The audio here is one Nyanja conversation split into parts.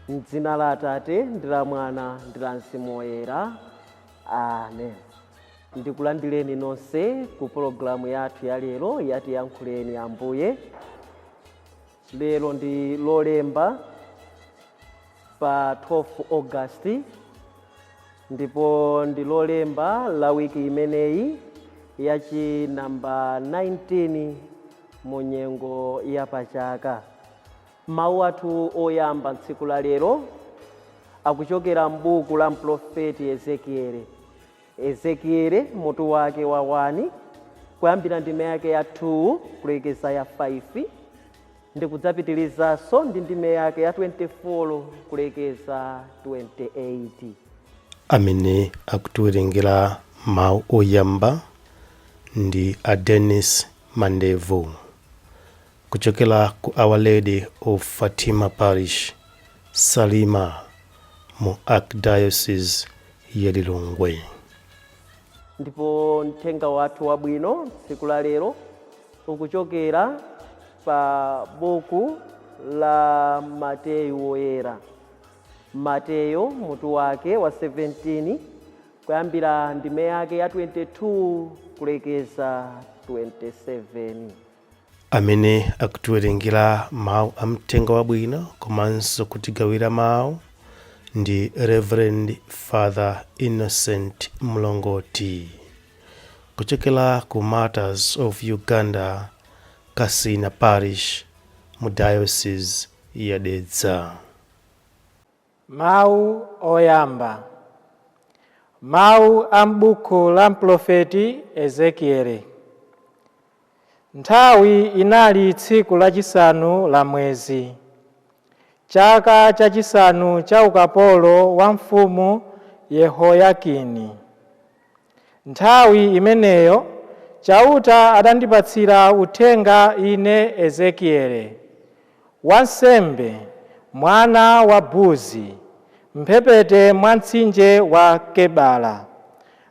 M'dzina la Atate ndi la Mwana ndi la Mzimu Woyera, amen. Ndikulandireni nonse ku pologalamu yathu ya lero ya Tiyankhuleni Ambuye. Lero ndi Lolemba pa 12 August, ndipo ndi Lolemba la wiki imeneyi yachi namba 19 mu nyengo ya pachaka. Mawu athu oyamba tsiku la lero akuchokera m'buku la mprofeti Ezekiele. Ezekiele mutu wake wa 1, kuyambira ndime yake ya 2 kulekeza ya 5, ndi kudzapitirizanso ndi ndime yake ya 24 kulekeza 28. Amene akutiwerengera mawu oyamba ndi a Dennis Mandevu kuchokera ku Our Lady of Fatima Parish, Salima, mu Archdiocese ya Lilongwe. Ndipo mthenga wathu wabwino tsiku la lero ukuchokera pa buku la Mateyu Woyera, Mateyo mutu wake wa 17, kuyambira ndime yake ya 22 kulekeza 27. Amene akutiwerengera mawu a mthenga wabwino komanso kutigawira mawu ndi Reverend Father Innocent Mlongoti kuchokera ku Martyrs of Uganda, Kasina Parish, mu Diocese ya Dedza. Mawu oyamba. Mawu a m'buku la mprofeti Ezekiele. Nthawi inali tsiku lachisanu la mwezi, chaka chachisanu cha ukapolo wa mfumu Yehoyakini. Nthawi imeneyo Chauta adandipatsira uthenga ine Ezekiele, wansembe, mwana wa Buzi, mphepete mwa mtsinje wa Kebara,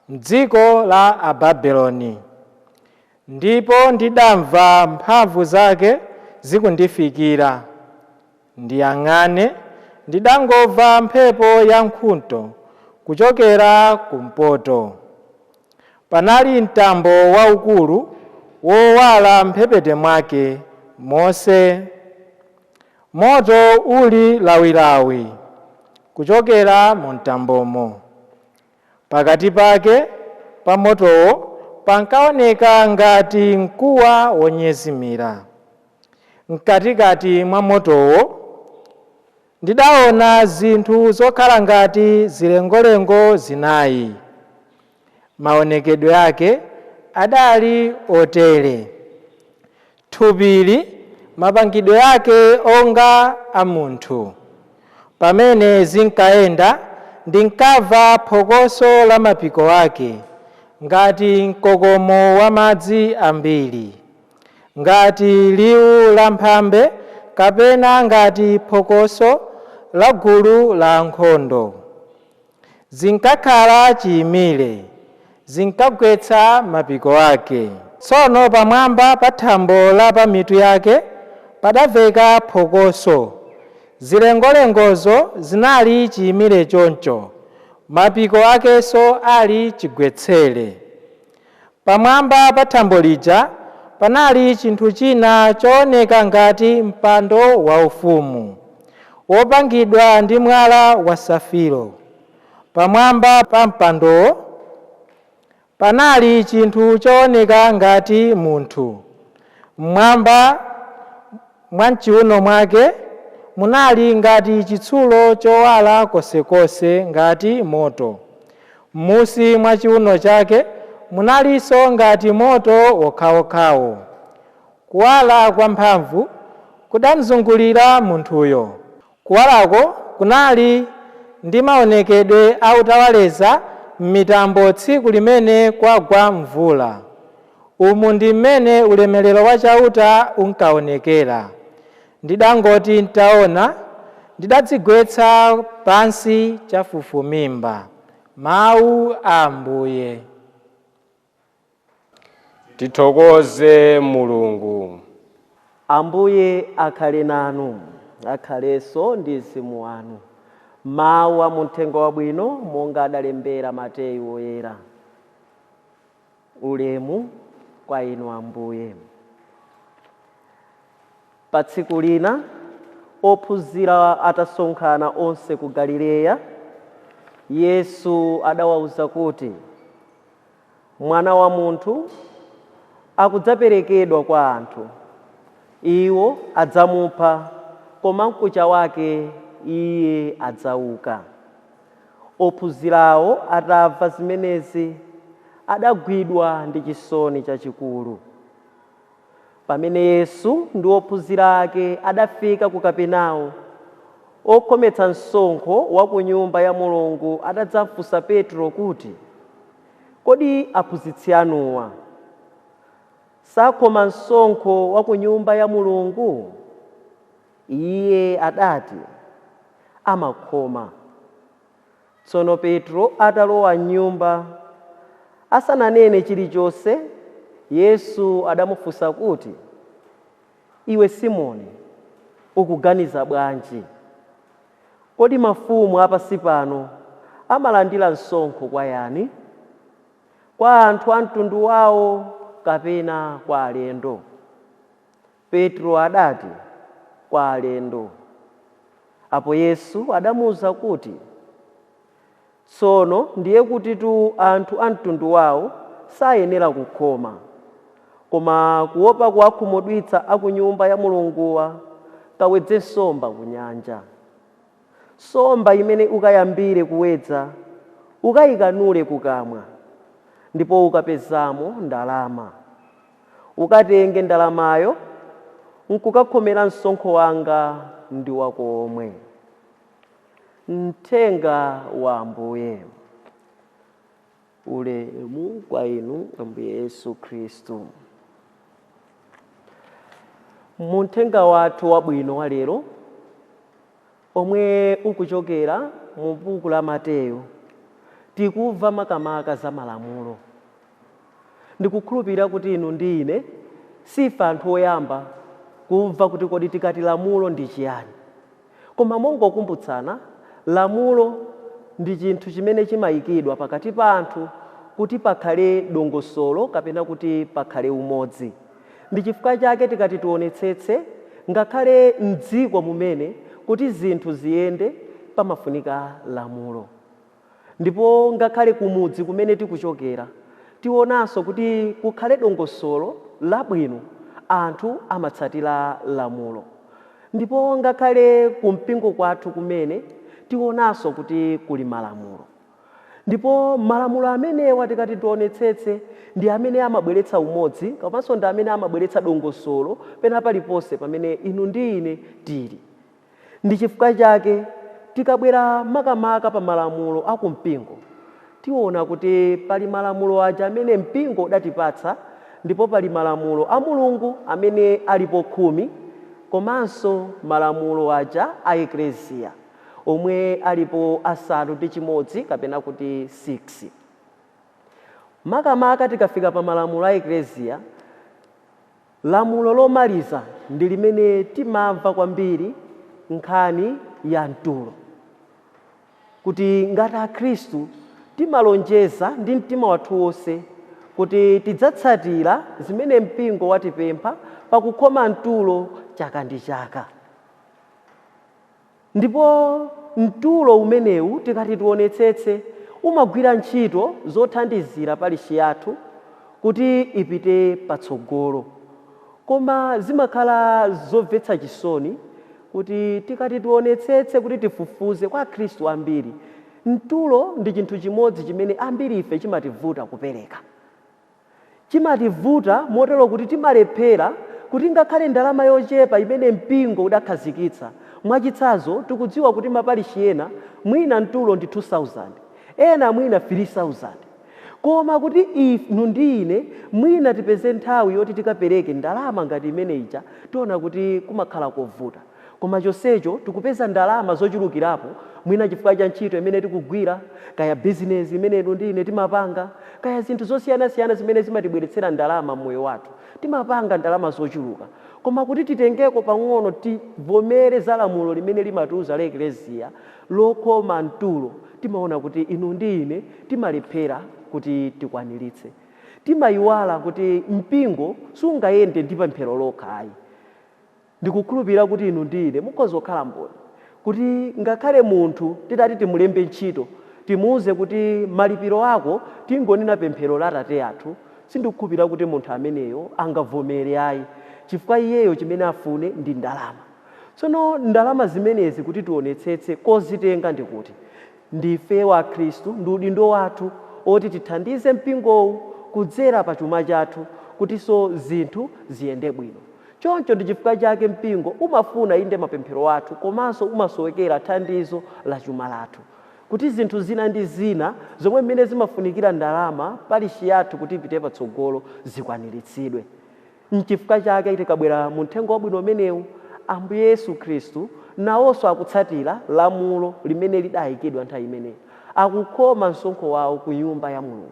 m'dziko la Ababuloni. Ndipo ndidamva mphamvu zake zikundifikira. Ndiyang'ane, ndidangomva mphepo yamkuntho kuchokera kumpoto. Panali mtambo waukulu wowala mphepete mwake monse, moto uli lawilawi kuchokera mu mtambomo. Pakati pake pa motowo pankaoneka ngati mkuwa wonyezimira. Mkatikati mwa motowo ndidaona zinthu zokhala ngati zilengolengo zinayi. Maonekedwe ake adali otere: thupili mapangidwe ake onga a munthu. Pamene zinkayenda, ndinkamva phokoso la mapiko ake ngati mkokomo wa madzi ambiri, ngati liwu la mphambe kapena ngati phokoso la gulu la ankhondo. Zinkakhala chiyimire, zinkagwetsa mapiko ake. Tsono pamwamba pa thambo la pa mitu yake padamveka phokoso. Zilengolengozo zinali chiyimire choncho, mapiko akenso ali chigwetsere. Pamwamba pa thambo lija panali chinthu china chooneka ngati mpando waufumu wopangidwa ndi mwala wa safiro. Pamwamba pa mpandowo panali chinthu chooneka ngati munthu. Mmwamba mwa mchiuno mwake munali ngati chitsulo chowala konsekonse ngati moto. M'munsi mwa chiuno chake munalinso ngati moto wokhawokhawo. Kuwala kwa mphamvu kudamzungulira munthuyo. Kuwalako kunali ndi maonekedwe a utawaleza m'mitambo tsiku limene kwagwa mvula. Umu ndi mmene ulemerero wa Chauta unkaonekera. Ndidangoti ntaona, ndidadzigwetsa pansi chafufumimba. Mawu a Ambuye. Tithokoze Mulungu. Ambuye akhale nanu. Akhalenso ndi mzimu wanu. Mawu a muthenga wabwino monga adalembera Mateyu woyera. Ulemu kwa inu Ambuye. Pa tsiku lina ophunzira atasonkhana onse ku Galileya, Yesu adawawuza kuti, Mwana wa munthu akudzaperekedwa kwa anthu. Iwo adzamupha, koma mkucha wake iye adzauka. Ophunzirawo atamva zimenezi adagwidwa ndi chisoni chachikulu. Pamene Yesu ndi ophunzira ake adafika ku Kapenawo, okhometsa msonkho wa ku nyumba ya Mulungu adadzafunsa Petro kuti, Kodi aphunzitsi anuwa sakhoma msonkho wa ku nyumba ya Mulungu? Iye adati, Amakhoma. Tsono Petro atalowa m'nyumba, asananene chilichonse, Yesu adamufunsa kuti, Iwe Simoni, ukuganiza bwanji? Kodi mafumu apansi pano amalandira msonkho kwa yani? Kwa anthu a mtundu wawo kapena kwa alendo? Petro adati, Kwa alendo. Apo Yesu adamuwuza kuti, Tsono ndiye kutitu anthu a mtundu wawo sayenera kukhoma, koma kuopa kuwakhumudwitsa a ku nyumba ya Mulunguwa, kawedze nsomba ku nyanja. Nsomba imene ukayambire kuwedza ukayikanule kukamwa, ndipo ukapezamo ndalama. Ukatenge ndalamayo nkukakhomera msonkho wanga ndi wako omwe. Mthenga wa Ambuye. Ulemu kwa inu Ambuye Yesu Khristu. Muthenga wathu wabwino wa lero omwe ukuchokera mu buku la Mateyu, tikumva makamaka za malamulo. Ndikukhulupirira kuti inu ndi ine sife anthu oyamba kumva kuti kodi tikati lamulo ndi chiyani. Koma mongokumbutsana, lamulo ndi chinthu chimene chimayikidwa pakati pa anthu kuti pakhale dongosolo kapena kuti pakhale umodzi. Ndi chifukwa chake tikati tionetsetse, ngakhale mdziko mumene kuti zinthu ziyende pamafunika lamulo. Ndipo ngakhale kumudzi kumene tikuchokera, tionanso kuti kukhale dongosolo labwino, anthu amatsatira lamulo. Ndipo ngakhale kumpingo kwathu kumene tionanso kuti kuli malamulo. Ndipo malamulo amenewa tikati tionetsetse ndi amene amabweretsa umodzi komanso ndi amene amabweretsa dongosolo pena paliponse pamene inu ndi ine tili. Ndi chifukwa chake tikabwera makamaka pa malamulo a kumpingo, tiona kuti pali malamulo aja amene mpingo udatipatsa, ndipo pali malamulo a Mulungu amene alipo 10, komanso malamulo aja a Eklesia omwe alipo 6 kapena kuti 6. Makamaka tikafika pa malamulo a Eklesia, lamulo lomaliza ndi limene timamva kwambiri nkhani ya mtulo, kuti ngati Akhristu timalonjeza ndi mtima wathu wonse kuti tidzatsatira zimene mpingo watipempha pakukhoma mtulo chaka ndi chaka. Ndipo mtulo umenewu tikati tionetsetse umagwira ntchito zothandizira parishi yathu kuti ipite patsogolo. Koma zimakhala zomvetsa chisoni kuti tikati tionetsetse kuti tifufuze kwa Akhristu ambiri, mtulo ndi chinthu chimodzi chimene ambiri ife chimativuta kupereka. Chimativuta motero kuti timalephera kuti ngakhale ndalama yochepa imene mpingo udakhazikitsa. Mwachitsanzo, tikudziwa kuti maparishi ena mwina mtulo ndi 2000, ena mwina 3000. Koma kuti inu ndi ine mwina tipeze nthawi yoti tikapereke ndalama ngati imene ija, tiona kuti kumakhala kovuta. Koma chonsecho tikupeza ndalama zochulukirapo, mwina chifukwa cha ntchito imene tikugwira, kaya bizinesi imene inu ndi ine timapanga, kaya zinthu zosiyanasiyana zimene zimatibweretsera ndalama m'moyo wathu, timapanga ndalama zochuluka. Koma kuti titengeko pang'ono, tivomere za lamulo limene limatiuza la Ekleziya lokhoma mtulo, timaona kuti inu ndi ine timalephera kuti tikwaniritse. Timayiwala kuti mpingo sungayende ndi pemphero lokha ayi. Ndikukhulupirira kuti inu ndi ine mukhoza kukhala mboni kuti ngakhale munthu titati timulembe ntchito, timuuze kuti malipiro ako tingonena pemphero la Atate athu, sindikukhulupirira kuti munthu ameneyo angavomere ayi, chifukwa iyeyo chimene afune ndi ndalama. Tsono ndalama zimenezi kuti tionetsetse kozitenga ndikuti ndife wa Khristu, ndi udindo wathu oti tithandize mpingowu kudzera pa chuma chathu kutinso zinthu ziyende bwino. Choncho ndi chifukwa chake mpingo umafuna inde mapemphero athu, komanso umasowekera thandizo la chuma lathu, kuti zinthu zina ndi zina zomwe mmene zimafunikira ndalama parishi yathu kuti ipite patsogolo zikwaniritsidwe. Nchifukwa chake tikabwera mu mthenga wabwino umenewu, Ambuye Yesu Khristu nawonso akutsatira lamulo limene lidayikidwa nthawi imeneyo, akukhoma msonkho wawo ku nyumba ya Mulungu.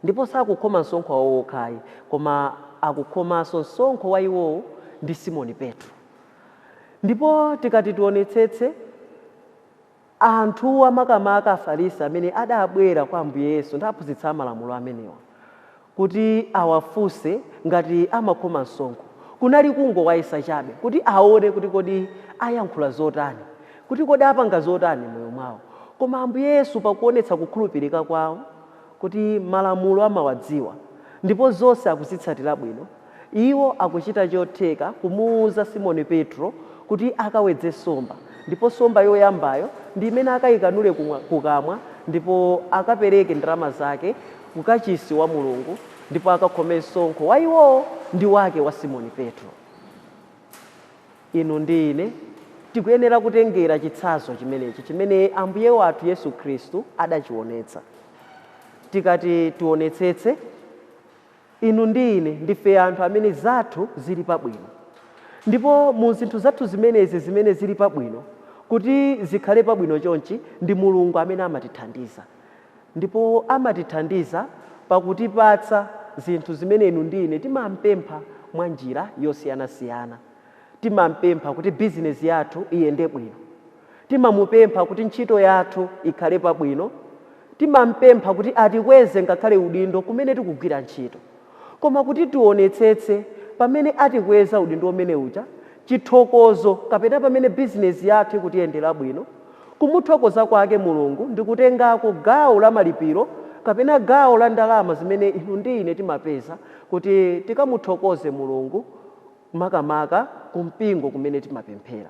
Ndipo sakukhoma msonkho wawo wokhayi, koma akukhomanso msonkho wa iwowo ndi Simoni Petro. Ndipo tikati tionetsetse, anthu amakamaka Afarisi amene adabwera kwa Ambuye Yesu ndi aphunzitsa amalamulo amenewa kuti awafunse ngati amakhoma msonkho, kunali kungowayesa chabe kuti aone kuti kodi ayankhula zotani, kuti kodi apanga zotani moyo mwawo. Koma Ambuye Yesu pakuonetsa kukhulupirika kwawo kuti malamulo amawadziwa ndipo zonse akuzitsatira bwino, iwo akuchita chotheka kumuwuza Simoni Petro kuti akawedze nsomba, ndipo nsomba yoyambayo ndi imene akayikanule kukamwa, ndipo akapereke ndalama zake kukachisi wa Mulungu, ndipo akakhome msonkho wa iwowo ndi wake wa Simoni Petro. Inu ndi ine tikuyenera kutengera chitsanzo chimenechi chimene Ambuye wathu Yesu Khristu adachionetsa. Tikati tionetsetse, inu ndi ine ndife anthu amene zathu zili pabwino, ndipo mu zinthu zathu zimenezi zimene zili pabwino, kuti zikhale pabwino chonchi ndi Mulungu amene amatithandiza, ndipo amatithandiza pakutipatsa zinthu zimene inu ndi ine timampempha mwa njira yosiyanasiyana. Timampempha kuti bizinesi yathu iyende bwino, timamupempha kuti ntchito yathu ikhale pabwino, timampempha kuti atikweze ngakhale udindo kumene tikugwira ntchito. Koma kuti tionetsetse, pamene atikweza udindo umene uja, chithokozo, kapena pamene bizinesi yathu ikutiyendera bwino, kumuthokoza kwake Mulungu ndikutengako gawo la malipiro kapena gawo la ndalama zimene inu ndi ine timapeza kuti tikamuthokoze Mulungu, makamaka kumpingo kumene timapemphera.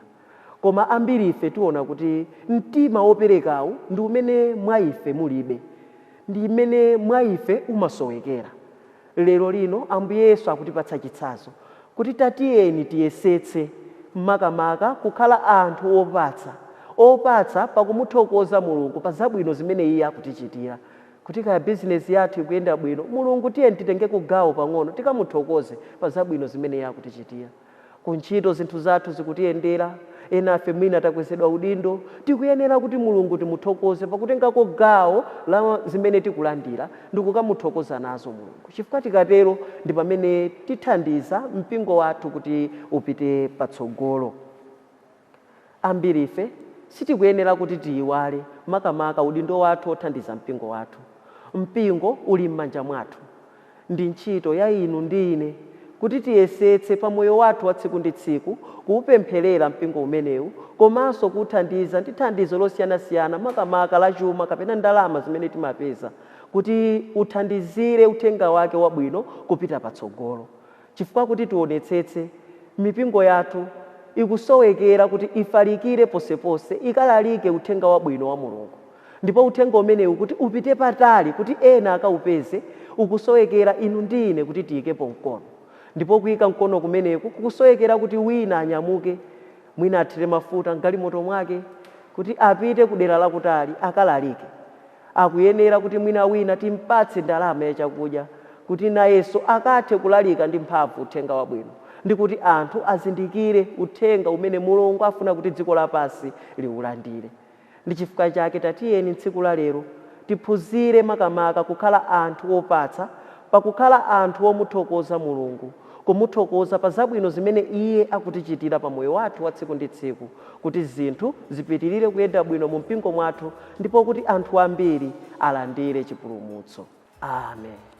Koma ambiri ife tiona kuti mtima woperekawu ndi umene mwa ife mulibe, ndi imene mwa ife umasowekera. Lero lino Ambuye Yesu akutipatsa chitsanzo kuti tatiyeni tiyesetse makamaka kukhala anthu opatsa, opatsa pakumuthokoza Mulungu pa zabwino zimene iye akutichitira. Kuti kaya bizinesi yathu ikuyenda bwino, Mulungu tiyeni titengeko gawo pang'ono tikamuthokoze pa zabwino zimene iye akutichitira. Kuntchito zinthu zathu zikutiyendera, ena afe mwina takwezedwa udindo, tikuyenera kuti Mulungu timuthokoze pakutengako gawo la zimene tikulandira ndi kukamuthokoza nazo Mulungu, chifukwa tikatero ndi pamene tithandiza mpingo wathu kuti upite patsogolo. Ambiri ife sitikuyenera kuti tiyiwale makamaka udindo wathu othandiza mpingo wathu. Mpingo uli m'manja mwathu, ndi ntchito ya inu ndi ine kuti tiyesetse pa moyo wathu wa tsiku ndi tsiku kuwupempherera mpingo umenewu, komanso kuwuthandiza ndi thandizo losiyanasiyana, makamaka la chuma kapena ndalama zimene timapeza, kuti uthandizire uthenga wake wabwino kupita patsogolo. Chifukwa kuti tionetsetse, mipingo yathu ikusowekera kuti ifalikire ponseponse, ikalalike uthenga wabwino wa Mulungu. Ndipo uthenga umenewu kuti upite patali, kuti ena akawupeze, ukusowekera inu ndi ine kuti tiyikepo mkono. Ndipo kuyika mkono kumeneku kukusowekera kuti wina anyamuke, mwina athire mafuta mgalimoto mwake kuti apite ku dera lakutali akalalike. Akuyenera kuti mwina wina timpatse ndalama ya chakudya kuti nayenso akathe kulalika ndi mphamvu uthenga wabwino. Ndi kuti anthu azindikire uthenga umene Mulungu afuna kuti dziko lapansi liulandire. Ndi chifukwa chake tatiyeni tsiku la lero tiphunzire makamaka kukhala anthu opatsa, pakukhala anthu omuthokoza Mulungu, kumuthokoza pa zabwino zimene iye akutichitira pa moyo wathu wa tsiku ndi tsiku, kuti zinthu zipitirire kuyenda bwino mu mpingo mwathu, ndipo kuti anthu ambiri alandire chipulumutso. Amen.